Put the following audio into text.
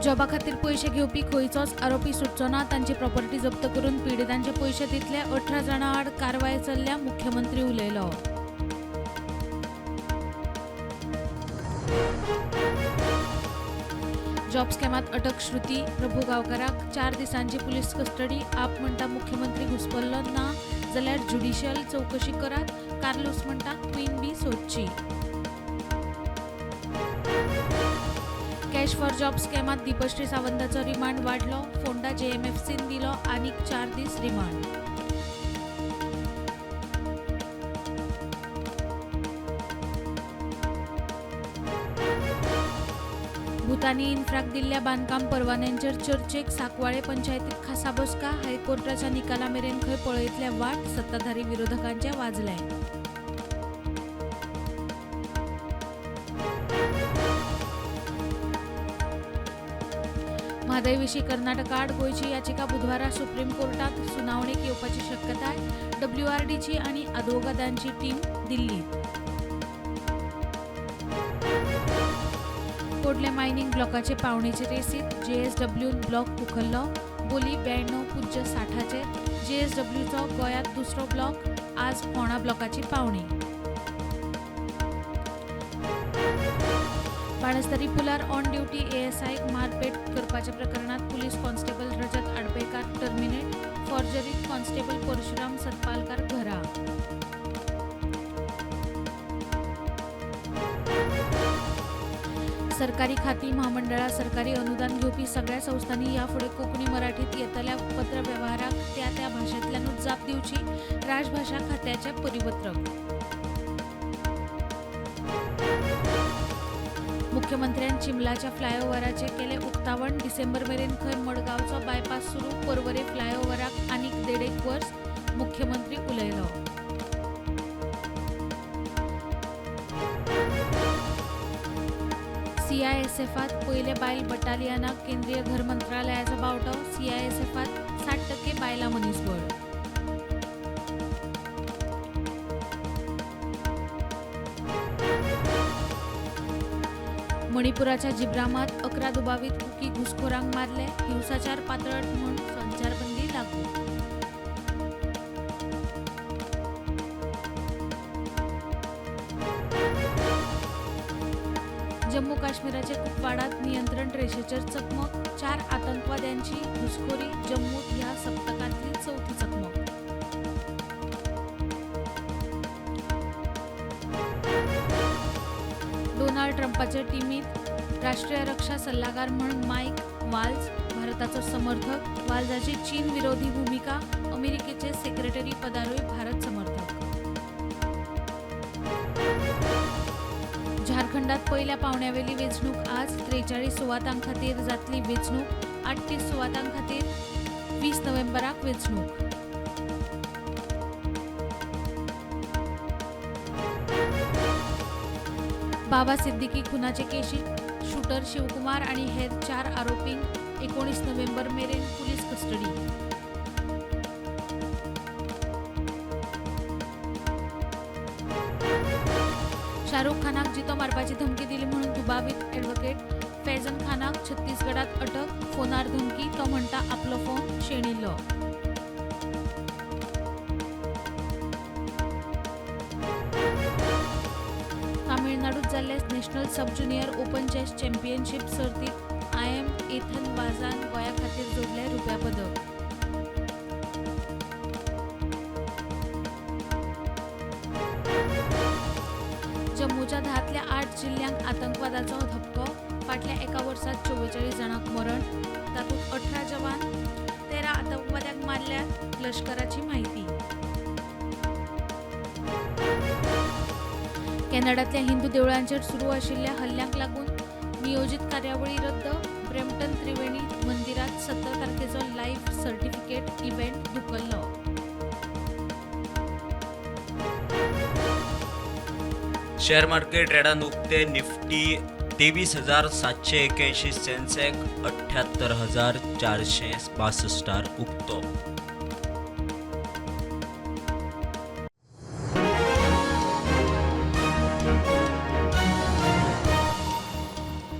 जॉबा खातीर पयशे घेवपी खंयचोच आरोपी सुटचो ना. तांची प्रॉपर्टी जप्त करून पिडितांचे पयशे दितले. 18 जाणां आड कारवाय चल्ल्या, मुख्यमंत्री उलयलो. जॉब स्कॅमात अटक श्रुती प्रभू गांवकाराक 4 दिसांची पुलीस कस्टडी. आप म्हणटा मुख्यमंत्री घुसपल्लो ना जाल्यार ज्युडिशियल चवकशी करात. कार्लूस म्हणटा क्वीन बी सोदची. कॅश फॉर जॉब स्कॅमात दीपश्री सावंताचो रिमांड वाडलो. फोंडा जेएमएफसीन दिलो आनीक 4 दीस रिमांड. भूतानी इन्फ्राक दिल्ल्या बांदकाम परवान्यांचेर चर्चेक सांकवाळे पंचायतीत खासा बसका. हायकोर्टाच्या निकाला मेरेन खंय पळयतले वाट, सत्ताधारी विरोधकांचे वाजले. म्हादय विशीं कर्नाटका आड गोंयची याचिका बुधवारा सुप्रीम कोर्टात सुनावणेक येवपाची शक्यताय. डब्ल्यूआरडीची आनी आदवोगादांची टीम दिल्लीत. कोडले मायनिंग ब्लॉकाचे पावणेचे रेसीत जेएसडब्ल्यून ब्लॉक उखल्लो. बोली 92.60चेर. जेएसडब्ल्यूचो गोंयांत दुसरो ब्लॉक. आज फोंडा ब्लॉकाची पावणी. बाणस्तारी पुलार ऑन ड्युटी एएसआयक मारपेट करपाच्या प्रकरणात police constable Rajat Adpekar terminate. फॉर्जरीत कॉन्स्टेबल परशुराम सतपालकार घरा. सरकारी खाती, म्हामंडळां, सरकारी अनुदान घेवपी सगळ्या संस्थांनी ह्या फुडें कोंकणी मराठीत येतल्या पत्रवेव्हाराक त्या त्या भाशेंतल्यानूच जाप दिवची, राजभाशा खात्याचें परिपत्रक. मुख्यमंत्र्यान चिंबलाच्या फ्लायओव्हराचें केलें उक्तावण. डिसेंबर मेरेन खंय मडगांवचो बायपास सुरू. पर्वरे फ्लायओव्हराक आनीक 1.5 वर्स, मुख्यमंत्री उलयलो. सीआयएसएफात पयले बायल बटालियनाक केंद्रीय घर मंत्रालयाचो बावटो. सीआयएसएफात 60% बायलां मनीसबळ. मणिपुराच्या जिब्रामात 11 दुबावीत कुकी घुसखोरांक मारले. हिंसाचार पातळत म्हूण संचारबंदी लागू. जम्मू काश्मीराच्या कुपवाडात नियंत्रण रेषेचेर चकमक. 4 आतंकवाद्यांची घुसखोरी. जम्मूत ह्या सप्तकांतली चवथी चकमक. डोनाल्ड ट्रंपाचे टिमीत राष्ट्रीय रक्षा सल्लागार म्हूण मायक वाल्ज. भारताचो समर्थक. वाल्जाची चीन विरोधी भूमिका. अमेरिकेचे सेक्रेटरी पदारूय भारत समर्थक. झारखंडात पहिल्या पावंड्यावेली वेंचणूक आज. 43 सुवातां खातीर जातली वेंचणूक. 38 सुवातां खातीर 20 नोव्हेंबराक वेंचणूक. बाबा सिद्दीकी खुनाचे केशीत शूटर शिवकुमार आनी हेर 4 आरोपींक 19 नोव्हेंबर मेरेन पुलीस कस्टडी. शाहरुख खानाक जितो मारपाची धमकी दिली म्हणून दुबावीत ॲडव्होकेट फैजन खानाक छत्तीसगडात अटक. फोनार धमकी, तो म्हणटा आपलो फोन शेणिल्लो. तामिळनाडूत जाल्ले national sub junior open chess championship सर्तीत आयएम एथन वाजान गोंया खातीर जोडलें रुप्या पदक. जम्मूच्या 10तल्या 8 जिल्ल्यांक आतंकवादाचो धपको. फाटल्या एका वर्सात 44 जाणांक मरण, तातूंत 18 जवान. 13 आतंकवाद्यांक मारल्यात, लश्कराची म्हायती. कॅनडांतल्या हिंदू देवळांचेर सुरू आशिल्ल्या हल्ल्यांक लागून नियोजीत कार्यावळी रद्द. ब्रॅम्पटन त्रिवेणी मंदिरात 17 तारखेचो लायफ सर्टिफिकेट इव्हेंट धुकल्लो. शेअर मार्केट ट्रेडान उक्ते. निफ्टी 23,781, सेन्सेक्स 78,462 उक्तो.